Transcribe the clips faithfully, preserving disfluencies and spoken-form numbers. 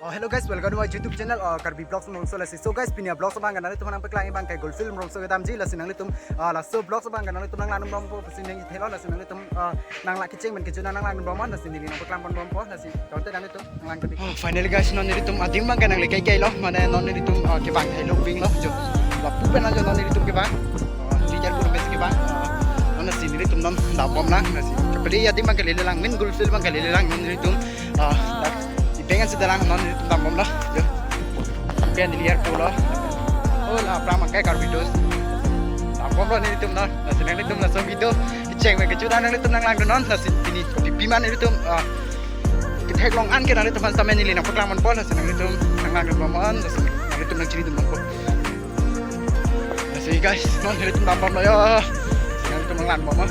Oh, hello guys, welcome to my YouTube channel, uh, Karbi Vlogs Umrongso. Lasi, so guys, pini a-vlogs abang ke nanglitum aphan nangpaklang abang ke Golf Field Umrongso kedamji. Lasi nanglitum, uh, laso vlogs abang ke nanglitum nanglang Umrongso pusi nangji thelo. Lasi nanglitum, uh, nanglang kecheng pen kejut nanglang Umrongso. Lasi neli nangpaklang pon Umrongso. Lasi tangte nanglitum nanglang kepik. Oh, finally guys, non nelitum adim abang ke nangle kaikai lo, mane non nelitum, uh, kevang thai lo ping lo jo. Lapu pen lo jo non nelitum kevang. Uh, teacher pur bes kevang. Uh, non lasi nelitum non dambom lang. Lasi kepeli adim abang ke lele lang, main Golf Field abang ke lele lang non nelitum. Ah, dak, ipengan sida lang non nelitum dambom lo. Jo. Pen neli airport lo. Oh, la aphrang abang ke Karbi dos. Dambom lo nelitum non. Lasi nanglitum laso video kecheng pen kejut nanglitum nanglang dun non. Lasi pini kopi pima nelitum, ah, ketheklong an ke nanglitum aphan sitame neli nangpaklang ponpo. Lasi nanglitum nanglang dun bomnon. Lasi nanglitum nangchini dun bompo. Lasi guys, non nelitum dambom lo jo. Nanglitum nanglang bomnon.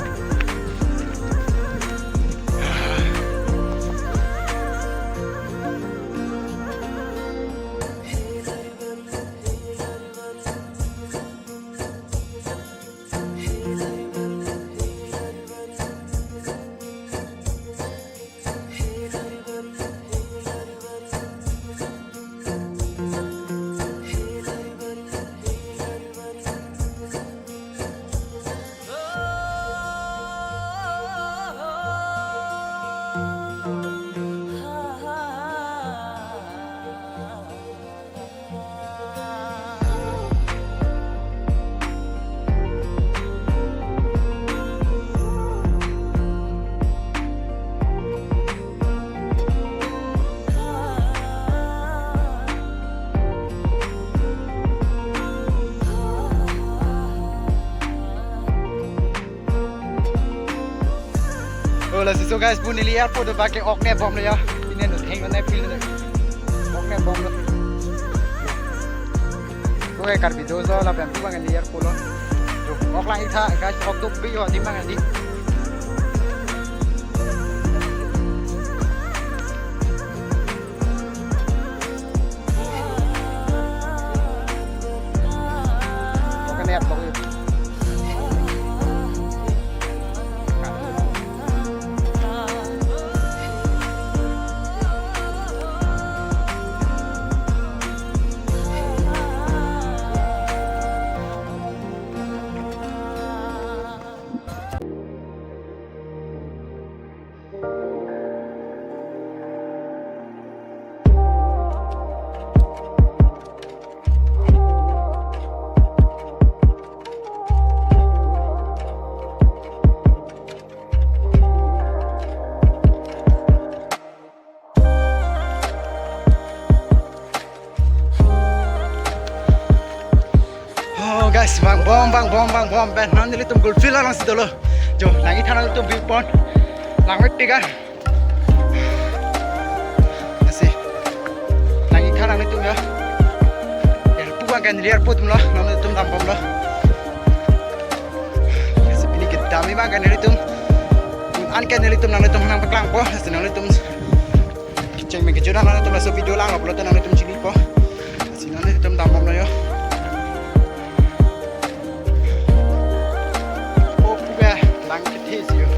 Oh, lasi so guys, pu neli airport abang ke ok ne bom lo jo. Pine no theng ne feel ne. Ok ne bom lo. Ko ke Karbi dos lo, lapen pu abang neli airport lo. Jo, ok lang ik tha guys, ok dopik jo adim abang di. Oh guys, vangbom, vangbom, vangbom pen non nelitum Golf Field along si dolo. Jo, nang-ik tha nanglitum view point. Lang mepik a. Lasi nang-ik tha nanglitum jo. Airport abang ke neli airport lo, non nelitum dambom lo. Lasi pini kedam abang ke nelitum, an ke nelitum nanglitum nangpaklangpo. Lasi nanglitum kecheng pen kejut nanglitum laso video langlo pulote nanglitum chinipo. Lasi nanglitum dambom lo jo. Oh, puke lang kethe si jo.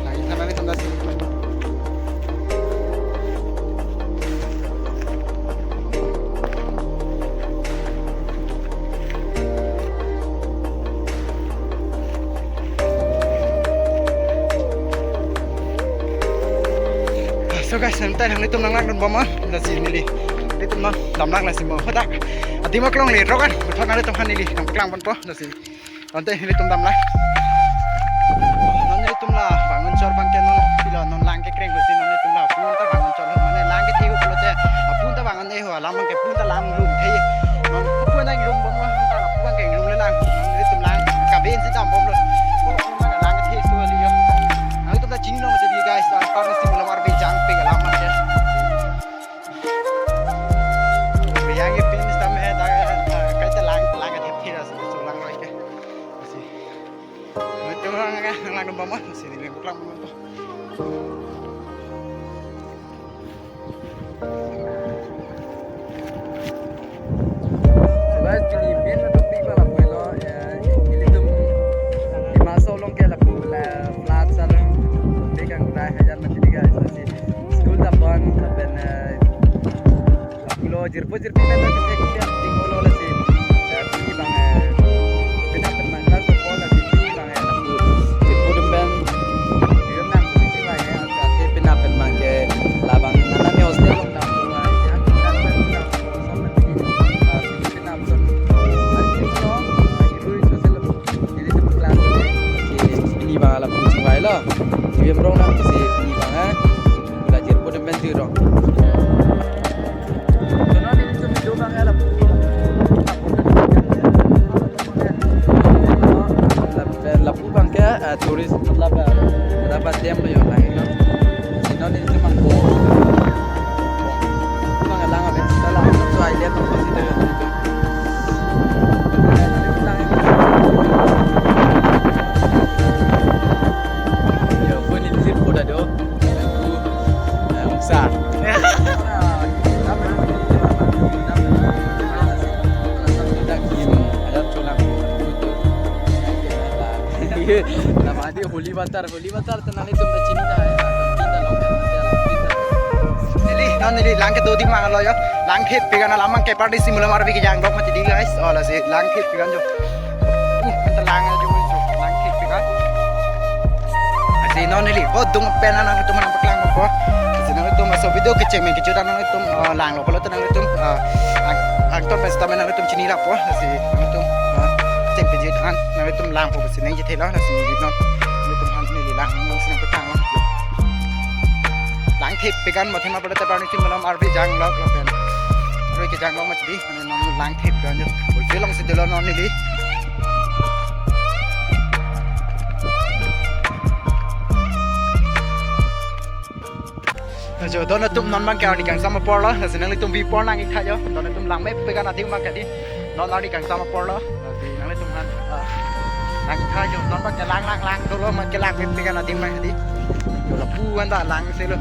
Lang-ik tha nanglitum ta si. So guys, nangtai nanglitum nanglang dun bomnon. Lasi neli, nelitum non damlang lasi mo. Hadak adim aklong le rogan. Puthot nanglitum aphan neli nangpaklang ponpo. Lasi tangte nelitum damlang. Non nelitum la Vangunchor abang ke non pilo non lang kekreng pusi non nelitum la punta Vangunchor lo, mane lang kethe pulote punta Vangun e ho, alam abang ke punta lang lum the. Non punta inglum bomnon, ta la pu abang ke inglum le lang. Non nelitum lang kaben si dambom lo. Ko punta lang kethe so li jo. Nanglitum ta chini lo mati di guys, ta parna si malam arbe jangpik alam abang ke. Yang ke pin stam he ta, ta, kaita lang, lang kethe the, so lang roi ke. Si. Nelitum lang ke, lang dun bomnon, si neli nangpaklang bomnon. So guys, pini main topic abang lapu lo, eh, ilitum Dima Hasao along ke lapu la floods along, topic abang ta hajar mati di guys, lasi school ta bon, lapen, eh, Jirpo jirpi pen lo, jirpi pen lo, lasi, eh, pini abang, eh, penap pen abang class four, lasi pini abang, eh, lapu jirpo atum pen, jirpo nang sisi abang, eh, ate penap pen abang ke, labang nana ne hostel along dam, eh, ya, penap pen dam, eh, penap pen, eh, penap pen, eh, jirpo, eh, iru iru sisi lo, nelitum class, eh, pini abang lapu chingvai lo, T V M rong nang sisi pini abang, eh, la jirpo atum pen jirong. Lapu abang ke, eh, tourist, matlab, eh, matlab, dam lo yo, lang, no? Sino ni cuma ko. Abang lang, abang, kita lang, so idea to, so kita lang. Yo, ko ni sip ko dah do. Sa. Nama di Holy Water, Holy Water tenang itu cini dah ya. Kita lo kan, kita lo, kita. Neli, non neli lang kedo adim mang lo yo. Langthip pegan alam mang ke party si mulam arvi kejang dok mati di guys. Oh, lasi langthip pegan jo. Uh, anta lang ajo jo, langthip pegan. Lasi non neli, oh, dung pen nangtum nangpaklang ko. Lasi nangtum laso video kecheng me kejut nangtum, eh, langlo pulote nangtum, eh, ang, angton pen sitame nangtum chinilo po. Lasi nangtum, eh, kecheng kejut an nangtum langpo si neng jithe lo, lasi neli non nangtum han neli lang nang si nangpaklang lo. Langthip pegan mathema pulote party si mulam arvi jang lo lo pen. Arvi kejang lo mati di. Nang langthip kan jo. Bolsi long si dolo non neli. Ajo, don atum non abang ke arni kangsam apor lo, lasi nanglitum bi apor nang-ik tha jo, don atum lang me pegan adim abang ke di, non arni kangsam apor lo, lasi nanglitum han, ah, nang-ik tha jo, non abang ke lang lang lang dolo, abang ke lang me pegan adim abang ke di, jo lapu anta lang si lo.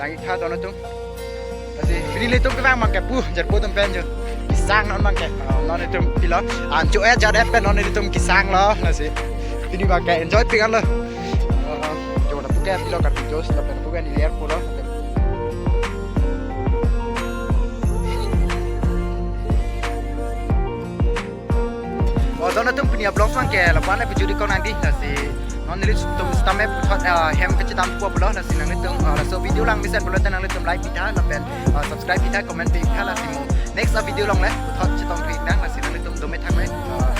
Lang-ik tha don atum. Lasi pini nelitum kevang abang ke pu, jirpo atum pen jo. Kesang non abang ke. Ah, non itum pilo. Ancho eh jat eh pen non itum kesang lo. Lasi pini abang ke enjoy pegan lo. Ah, jo lapu ke pilo ka juice lapen pu ke ni ler pulo. Oh, don atum pini a-vlog abang ke lapu-an le pejut-ik ko nang di, lasi non nelitum sitame puthot, ah, hem kachedam pu pulo, lasi nanglitum, ah, laso video lang mesen pulote nanglitum like pitha lapen, ah, subscribe pitha, comment pitha, lasi mo next a-video along le puthot chetong thu-ik nang, lasi nanglitum dome thak le, ah,